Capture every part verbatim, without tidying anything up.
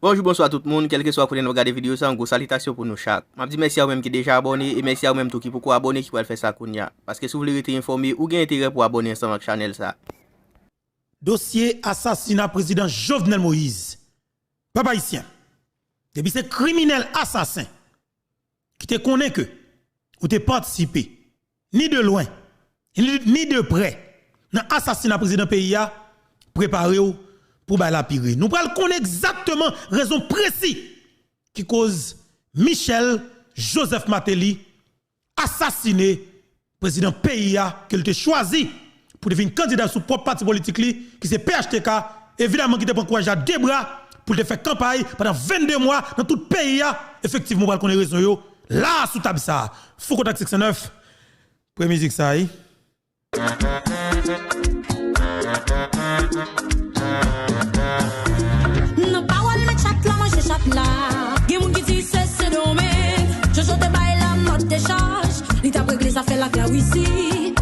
Bonjou, bonswa tout moun, kèlkeswa kote n ap gade videyo sa, yon gwo salitasyon pou nou chak. M ap di mèsi a ou menm ki deja abòne, e mèsi a ou menm tou ki poko abòne ki pral fè sa kounye a. Paske si w vle rete enfòme, ou gen enterè pou abòne ansanm ak chanèl sa. Dosye asasina prezidan Jovenel Moïse. Pèp ayisyen, depi se kriminèl asasen ki te konnen ke ou te patisipe, ni de lwen, ni, ni de prè, nan asasina prezidan peyi a, prepare w pou bay lapire. Nou pral konnen egzakteman rezon presi ki koz Michel Joseph Martelly asasine prezidan peyi a ke l te chwazi pou te vin kandida sou pwòp pati politik li, ki se P H T K, evidaman ki te pran kouraj la de bra pou l te fè kanpay pandan vennde mwa nan tout peyi a. Efektivman, w pral konnen rezon yo la a sou tab sa a. Fouco Tactique sèt nèf, premye mizik sa a, wi. Nan pawòl mèt chat la manje chat la. Gen moun ki di se Sendomeng, Jojo te bay Lamòt dechaj. Li t ap regle zafè lak Lawisi.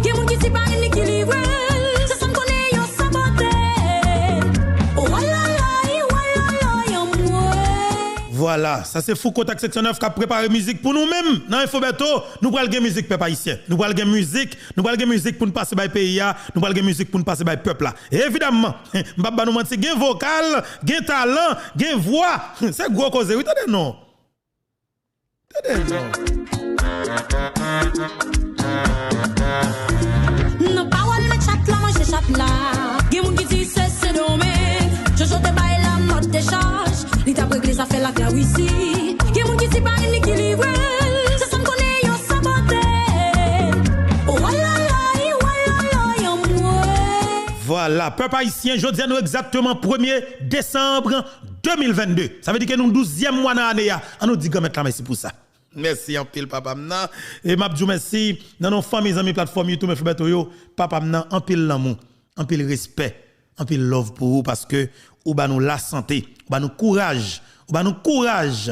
Gen moun ki di pa gen li ki livre l. Se sa n konnen yo sabote. Walala, walala, anmwey. Vwala, sa se Fouco Tactique sèt nèf k ap prepare mizik pou nou menm nan Info Bertho. Nou pral gen mizik, pèp ayisyen. Nou pral gen mizik, nou pral gen mizik pou n pase bay peyi a, nou pral gen mizik pou n pase bay pèp la. E evidaman, m p ap ba nou manti, gen vokal, gen talan, gen vwa. Se gwo koze, wi, tande non. Tande non. Nan pawòl mèt chat la manje chat la. Gen moun ki di se Sendomeng, Jojo te bay Lamòt dechaj. Li t ap regle zafè lak Lawisi. Gen moun ki di pa gen li ki livre l. Se sa n konnen yo sabote. Walala, walala, anmwey. Vwala, pèp ayisyen, jodi a nou egzakteman premye desanm de mil vennde. Sa vle di ke nou douzyèm mwa nan ane a. An nou di Granmèt la mèsi pou sa. Mèsi anpil, papa m nan. E m ap di w mèsi nan non fanmi, zanmi platfòm YouTube Info Bertho yo. Papa m nan, anpil lanmou, anpil respè, anpil love pou ou paske ou ba nou lasante, ou ba nou kouraj, ou ba nou kouraj.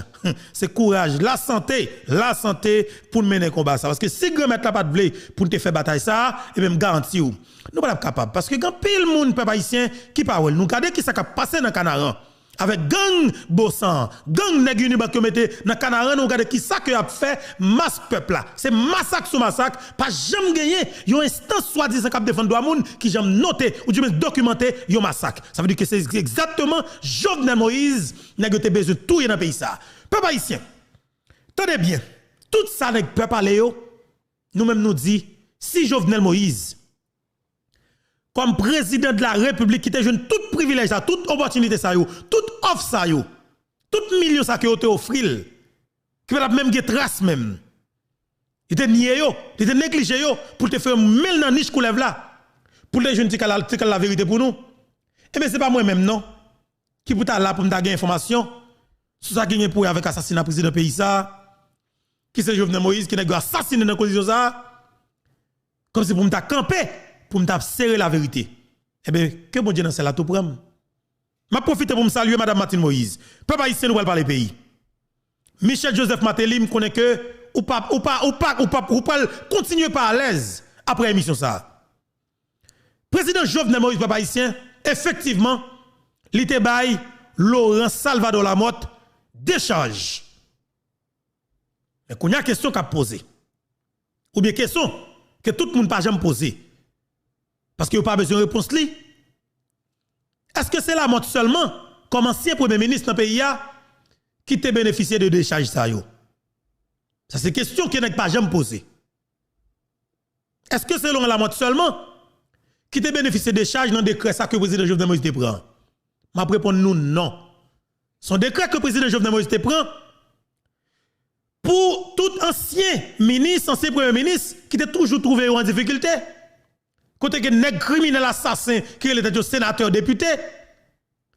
Se kouraj, lasante, lasante pou n mennen konba sa. Paske si Granmèt la pa t vle pou n te fè batay sa a, ebyen m garanti w, nou pa t ap kapab. Paske gen anpil moun, pèp ayisyen, ki pa wè l. Nou gade kisa k ap pase nan Kanaran. Avèk gang Bosan, gang nèg Unibank yo mete nan Kanaran, nou gade kisa ke y ap fè mas pèp la. Se masak sou masak, pa janm genyen yon enstans swadizan k ap defann dwa moun ki janm note oudimwen dokimante yon masak. Sa vle di ke se egzakteman Jovenel Moïse nèg yo te bezwen touye nan peyi sa a. Pèp ayisyen, tande byen, tout sa nèg pèp ale yo, nou menm nou di, si Jovenel Moïse kòm prezidan de la repiblik ki te jwenn tout privilèj sa, tout opòtinite sa yo, tout òf sa yo, tout milyon sa ke yo te ofri l, ki pa t ap menm gen tras menm. Li te nye yo, li te neglije yo pou l te fè men l nan nich koulèv la, pou l te jwenn ti kal, ti kal laverite pou nou. Ebyen, se pa mwen menm non ki pou ta la pou m ta gen enfòmasyon sou sa ki gen pou wè avèk asasina prezidan peyi sa a, ki se Jovenel Moïse, ki nèg yo asasinen nan kondisyon sa a. Kòmsi pou m ta kanpe, pou m ta sere laverite. Ebyen, ke Bondye nan syèl la tou pran m. M ap pwofite pou m salye Madanm Martine Moïse. Pèp ayisyen, nou pral pale peyi. Michel Joseph Martelly, m konnen ke ou pa, ou pa, ou pa, ou pa, ou pral kontinye pa alèz apre emisyon sa a. Prezidan Jovenel Moïse, pèp ayisyen, efektivman, li te bay Laurent Salvador Lamothe dechaj. Men kounye a, kesyon k ap poze, oubyen kesyon ke tout moun pa janm poze, paske yo pa bezwen repons li, èske se Lamothe sèlman, kòm ansyen premye minis nan peyi a, ki te benefisye de dechaj sa yo? Sa se kesyon ke nèg pa janm poze. Èske se Laurent Lamothe sèlman ki te benefisye dechaj nan dekrè sa ke prezidan Jovenel Moïse te pran? M ap reponn nou non. Se yon dekrè ke prezidan Jovenel Moïse te pran pou tout ansyen minis, ansyen premye minis ki te toujou twouve yo an difikilte. Kote ke nèg kriminèl asasen ki rele tèt yo senatè, depite,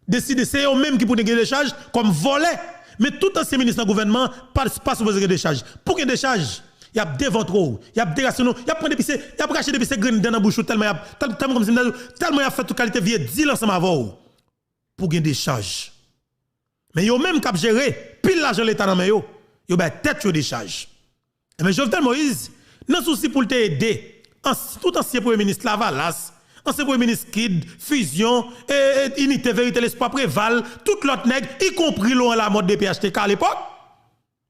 deside se yo menm ki pou te gen dechaj kòm vòlè. Men tout ansyen minis nan gouvènman pa, pa sipoze gen dechaj. Pou gen dechaj, y ap devantre w, y ap derasinen w, y ap pran depi se, y ap rache depi se grenn dan nan bouch ou tèlman y ap, tèl-, tèlman kòmsi m ta di w, tèlman y ap fè tout kalite vye dil ansanm avè w pou gen dechaj. Men yo menm k ap jere pil lajan Leta nan men yo, yo bay tèt yo dechaj. Ebyen, Jovenel Moïse, nan sousi pou l te ede ans-, tout ansyen premye minis Lavalas, Ansyen premye minis Kid, Fusion, e, e, Inite, Verite, Lespwa, Preval, tout lòt nèg, ikonpri Laurent Lamothe de P H T K alepòk,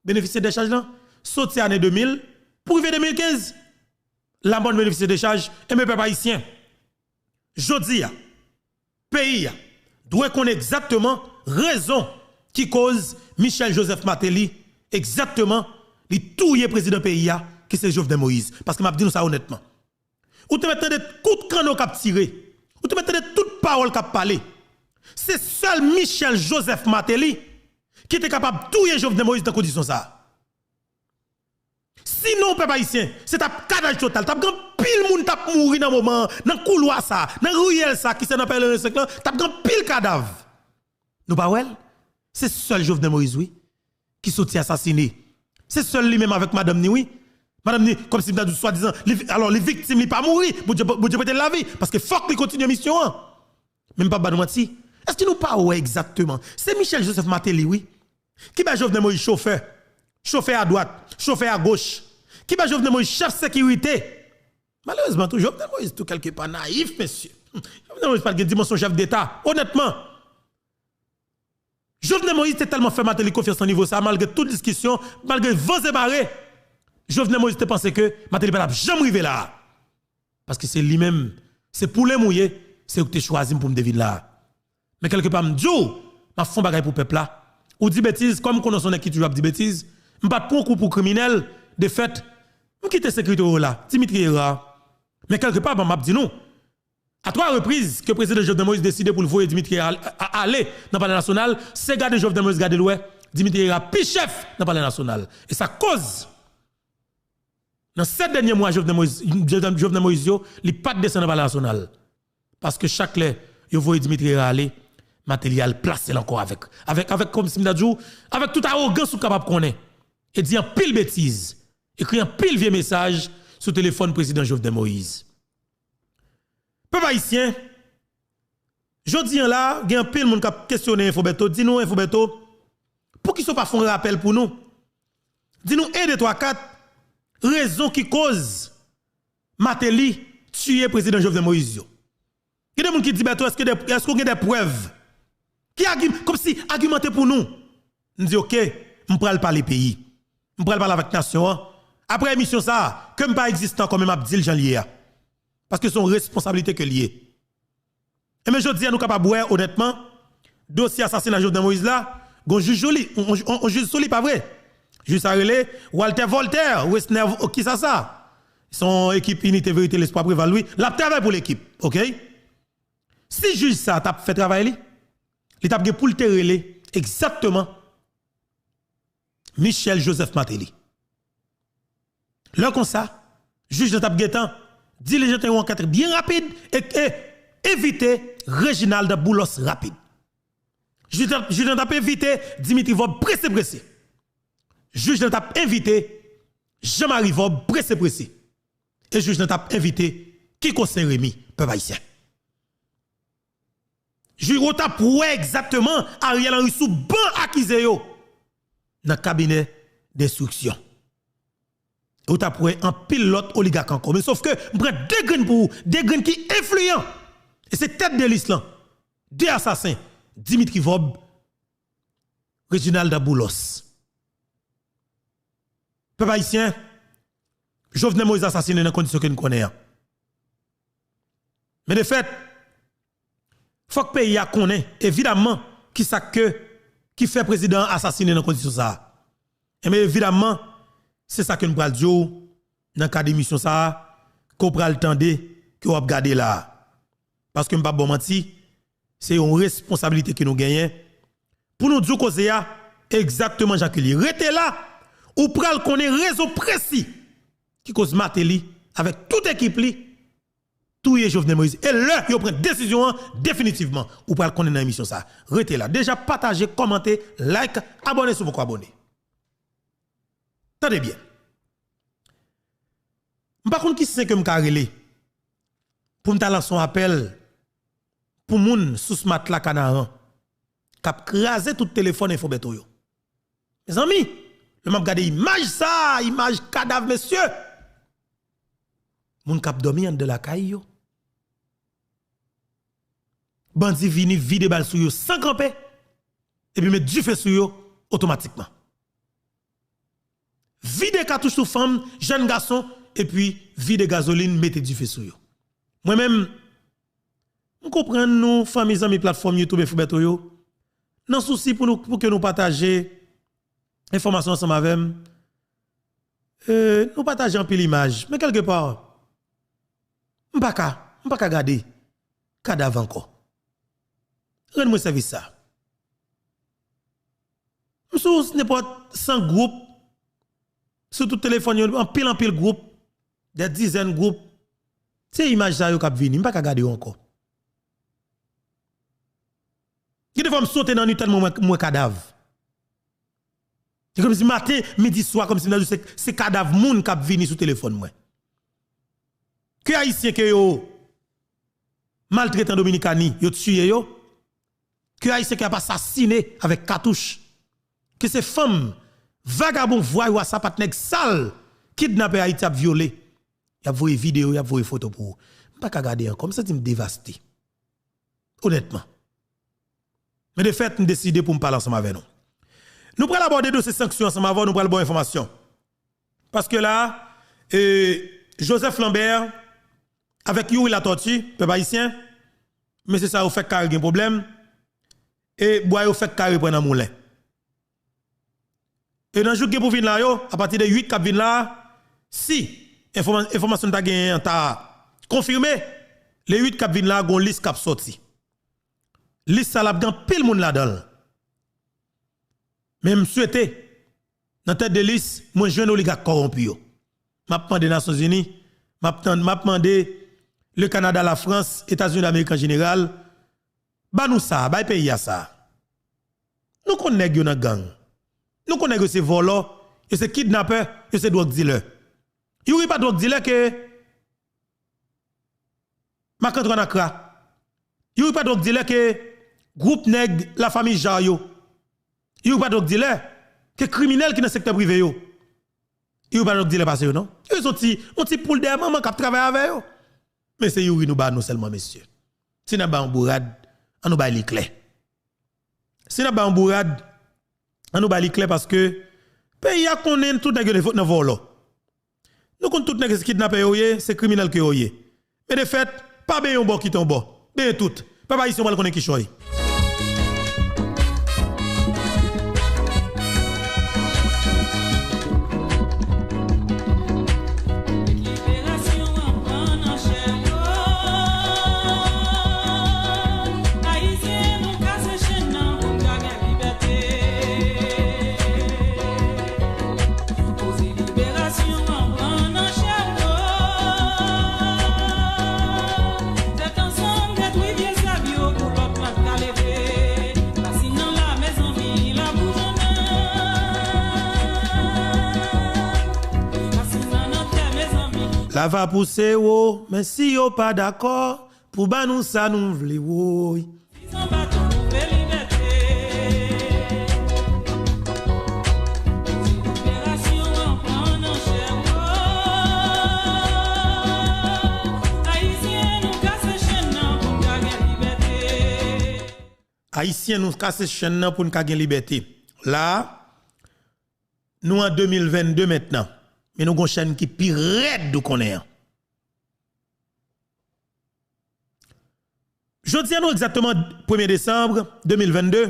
benefisye dechaj lan, soti ane de mil pou rive de mil kenz. Lamothe benefisye dechaj, enben pèp ayisyen, jodi a, peyi a dwe konnen egzakteman rezon ki koz Michel Joseph Martelly, egzakteman, li touye prezidan peyi a, ki se Jovenel Moïse. Paske m ap di nou sa onètman. Ou te mèt tande kout kanno k ap tire. Ou te mèt tande tout pawòl k ap pale. Se sèl Michel Joseph Martelly ki te kapab touye Jovenel Moïse nan kondisyon sa a. Sinon, pèp ayisyen, se t ap kadaj total. T ap gen anpil moun t ap mouri nan moman an, nan koulwa sa, nan riyèl sa, ki se nan Palè Lesenk lan, t ap gen anpil kadav. Nou pa wè l? Se sèl Jovenel Moïse, wi, ki soti asasine. Se sèl li menm avèk madanm ni, wi. Madanm ni, kòmsi m ta di w swadizan, li, alò, li viktim, li pa mouri. Bondye, Bondye prete l lavi. Paske fòk li kontinye misyon an. Men m p ap ba nou manti. Èske nou pa wè egzakteman? Se Michel Joseph Martelly, wi, ki bay Jovenel Moïse chofè. Chofè adwat, chofè agoch. Ki bay Jovenel Moïse chèf sekirite. Malerezman tou, Jovenel Moïse tou kèlkepa nayif, mesye. Jovenel Moïse pa t gen dimansyon chèf deta, onètman. Jovenel Moïse te tèlman fè Martelly konfyans nan nivo sa, malgre tout diskisyon, malgre van e mare, Jovenel Moïse te panse ke Martelly pa t ap janm rive la a. Paske se li menm, se poulen m ou ye, se ou ki te chwazi m pou m te vin la a. Men kèlkepa m di w, m ap fè yon bagay pou pèp la. Ou di betiz, kòm m konnen w se yon nèg ki toujou ap di betiz, m pa t pran w kou pou kriminèl, defèt, m kite sekirite w la, Dimitri Hérard. Men kèlkepa, m ap di nou, a twa repriz ke prezidan Jovenel Moïse deside pou l voye Dimitri Hérard al-, a-, ale nan Palè Nasyonal, se gade Jovenel Moïse gade l wè, Dimitri Hérard pi chèf nan Palè Nasyonal. E sa koz, nan sèt dènye mwa Jovenel Moïse, Jovenel Moïse yo, li pa t desann nan Palè Nasyonal. Paske chak lè yo voye Dimitri Hérard ale, Martelly al plase l ankò avèk, avèk, avèk, kòmsi m ta di w, avèk tout awogans ou kapab konnen. E di anpil betiz. Ekri anpil vye mesaj sou telefòn prezidan Jovenel Moïse. Pèp ayisyen, jodi a la, gen anpil moun k ap kesyone Enfo Bèto, di nou, Enfo Bèto, poukisa w pa fè yon rapèl pou nou? Di nou en, de, twa, kat rezon ki koz Martelly tiye prezidan Jovenel Moïse yo. Gen de moun ki di, Bèto, èske de, èske w gen de prèv? Ki agiman, kòmsi agimante pou nou. M di, oke, m pral pale peyi. M pral pale avèk nasyon an. Apre emisyon sa a, ke m pa egziste ankò, men m ap di l jan l ye a. Paske se yon responsablite ke l ye. Enben, jodi a, nou kapab wè, onètman, dosye asasina Jovenel Moïse la, gon jij sou li, on, on, on jij sou li, pa vre? Jij sa rele Walter Voltaire, Wesner, o, kisa sa? Se yon ekip Inite, Verite, Lespwa, Preval, wi. L ap travay pou lekip, oke? Si jij sa t ap fè travay li, li t ap gen pou l te rele egzakteman Michel Joseph Martelly. Lè konsa, jij lan t ap gentan dilijante yon ankèt byen rapid e, e envite Reginald Boulos rapid. Jij lan, jij lan t ap envite Dimitri Vorbe prese prese. Jij lan t ap envite Jean Marie Vorbe prese prese. E jij lan t ap envite Kiko Sen Remi, pèp ayisyen. Jij, ou t ap wè egzakteman Ariel Henry sou ban akize yo nan kabinè denstriksyon. Ou t ap wè anpil lòt oligak ankò. Men sòf ke m pran de grenn pou ou, de grenn ki enfliyan. E se tèt de lis lan. De asasen, Dimitri Vorbe, Reginald Boulos. Pèp ayisyen, Jovenel Moïse asasinen nan kondisyon ke n konnen an. Men defèt, fòk peyi a konnen, evidamman, kisa ke, ki fè prezidan an asasinen nan kondisyon sa a. Enben, evidamman, se sa ke n pral di w nan kad emisyon sa a, ke w pral tande, ke w ap gade la a. Paske m p ap ba w manti, se yon responsablite ke nou genyen pou nou di w koze a egzakteman jan ke l ye. Rete la, ou pral konnen rezon presi ki koz Martelly, avèk tout ekip li, touye Jovenel Moïse. E lè yo pran desizyon an definitivman, ou pral konnen nan emisyon sa a. Rete la. Deja pataje, kòmante, like, abòne si w poko abòne. Tande byen. M pa konn ki sen ke m ka rele pou m ta lanse yon apèl pou moun sou Smartla Kanaran k ap kraze tout telefòn Enfo Bèto yo. Mezanmi, lè m ap gade imaj sa, imaj kadav mesye, moun k ap dòmi anndan lakay yo, Bandi vini vide bal sou yo san kanpe, epi met dife sou yo otomatikman. Vide katouch sou fanm, jèn gason, epi vide gazolin, mete dife sou yo. Mwen menm, m konprann nou, fanmi, zanmi platfòm YouTube Info Bertho yo, nan sousi pou nou, pou ke nou pataje enfòmasyon ansanm avè m, e, nou pataje anpil imaj, men kèlkepa, m pa ka, m pa ka gade kadav ankò. Rann mwen sèvis sa. M sou nenpòt san gwoup, sou tout telefòn yo, anpil, anpil gwoup, dè dizèn gwoup. Se imaj sa yo k ap vini, m pa ka gade yo ankò. Gen de fwa m sote nan nuit tèlman m wè, m wè kadav. Se kòmsi maten, midi, swa, kòmsi m ta di w se, se kadav moun k ap vini sou telefòn mwen. Ke Ayisyen ke yo maltrete an Dominikani, yo tiye yo, ke Ayisyen ke y ap asasine avèk katouch, ke se fanm, vagabon, vwayou, asapèt, nèg sal, kidnapè Ayiti ap vyole, y ap voye videyo, y ap voye foto pou ou. M pa ka gade ankò, m santi m devaste. Onètman. Men de fèt, m deside pou m pale ansanm avè nou. Nou pral abòde dosye sanksyon ansanm avè w, nou pral ba w enfòmasyon. Paske la, e, Joseph Lambert avèk Youri Latortue, pèp ayisyen, mesye sa yo fèk kare gen pwoblèm, e bwa yo fèk kare pran nan moulen. E nan jou k gen pou vin la yo, apati de uit k ap vin la, si enfòma-, enfòmasyon n ta genyen an ta konfime, le uit k ap vin la, gon lis k ap sòti. Lis sa la ap gen anpil moun ladan l. Men m swete, nan tèt de lis, mwen jwenn oligak kòwonpi yo. M ap mande Nasyonzini, m ap tann, m ap mande le Canada, la France, Etazini Damerik an jeneral, ba nou sa, bay peyi a sa. Nou konn nèg yo nan gang. Nou konn nèg yo se vòlò, yo se kidnapè, yo se dwòg dilè. Youri pa dwòg dilè ke Marc-Antoine Accra. Youri pa dwòg dilè ke gwoup nèg lafanmi Jar yo. Youri pa dwòg dilè ke kriminèl ki nan sektè prive yo. Youri pa dwòg dilè pase yo, non. Youri se yon ti, yon ti poul dèyè manman k ap travay avè yo. Men se Youri nou ba nou sèlman, mesye. Si n ap bay yon bourad, an nou bay li klè. Si n ap bay yon bourad, an nou bay li klè paske peyi a konnen tout nèg yo nan vòlò. Nou konn tout nèg se kidnapè yo ye, se kriminèl ke yo ye. Men de fèt, pa benyen yon bò kite yon bò. Benyen tout. Pèp ayisyen pral konnen kichòy. La va pouse wo, men si yo pa dakò, pou ba nou sa nou vle, woy. Ayisyen, nou kase chenn nan pou n ka gen libète. La, nou an de mil venn de mentnan, men nou gon chèn ki pi rèd ou konnen an. Jodi a nou egzakteman premye desanm de mil venn de.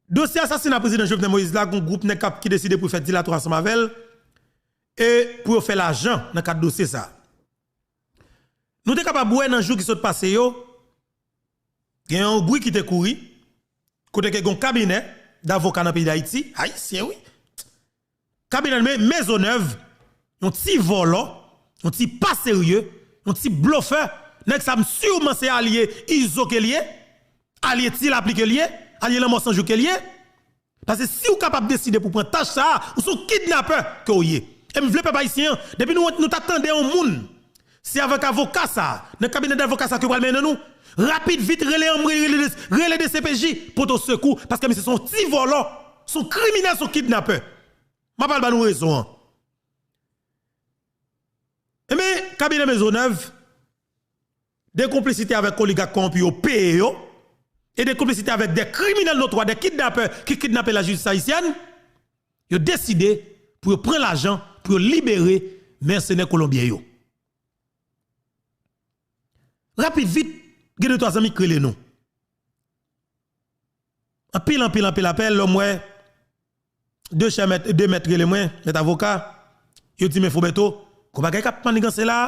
Dosye asasina prezidan Jovenel Moïse la, gon gwoup nèg k ap, ki deside pou fè dilatwa ansanm avè l e pou yo fè lajan nan kad dosye sa. Nou te kapab wè nan jou ki sot pase yo, gen yon bri ki te kouri, kote ke gen yon kabinè davoka nan peyi Dayiti, ayisyen wi, kabinè Me-, Maisonneuve, yon ti vòlò, yon ti pa serye, yon ti blofè, nèg sa m siman se alye Izo ke l ye, alye Ti Lapli ke l ye, alye Lanmò San Jou ke l ye. Paske si w kapab deside pou pran tach sa a, ou se yon kidnapè ke w ye. E m vle pèp ayisyen an, depi nou, nou ta tande yon moun, se avèk avoka sa a, nan kabinè davoka sa a ke yo pral mennen nou, rapid, vit, rele anmwe, rele, rele D C P J, pote w sekou, paske misye se yon ti vòlò, se yon kriminèl, se yon kidnapè. M ap al ba nou rezon an. Ebyen, kabinè Maisonneuve, de konplisite avèk oligak kòwonpi yo peye yo, e de konplisite avèk de kriminèl notwa, de kidnapè ki kidnape lajistis ayisyèn, yo deside pou yo pran lajan pou yo libere mèsenè kolonbyen yo. Rapid vit, gen de twa zanmi k rele nou. Anpil, anpil, anpil apèl, lè m wè de chè mèt, de mèt rele mwen, mèt avoka, yo di, men Fobeto, gon bagay k ap maniganse la,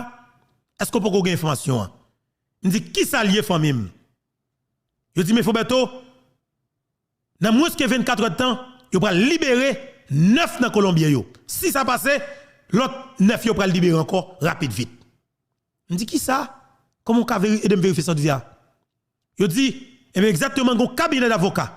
èske w poko gen enfòmasyon an? M di, kisa l ye fanmi m? Yo di, men Fobeto, nan mwens ke vennkat èdtan, yo pral libere nèf nan kolonbyen yo. Si sa pase, lòt nèf yo pral libere ankò rapid vit. M di, kisa? Kòman w ka veri-, ede m verifye sa w di a? Yo di, ebyen, egzakteman, gon kabinè davoka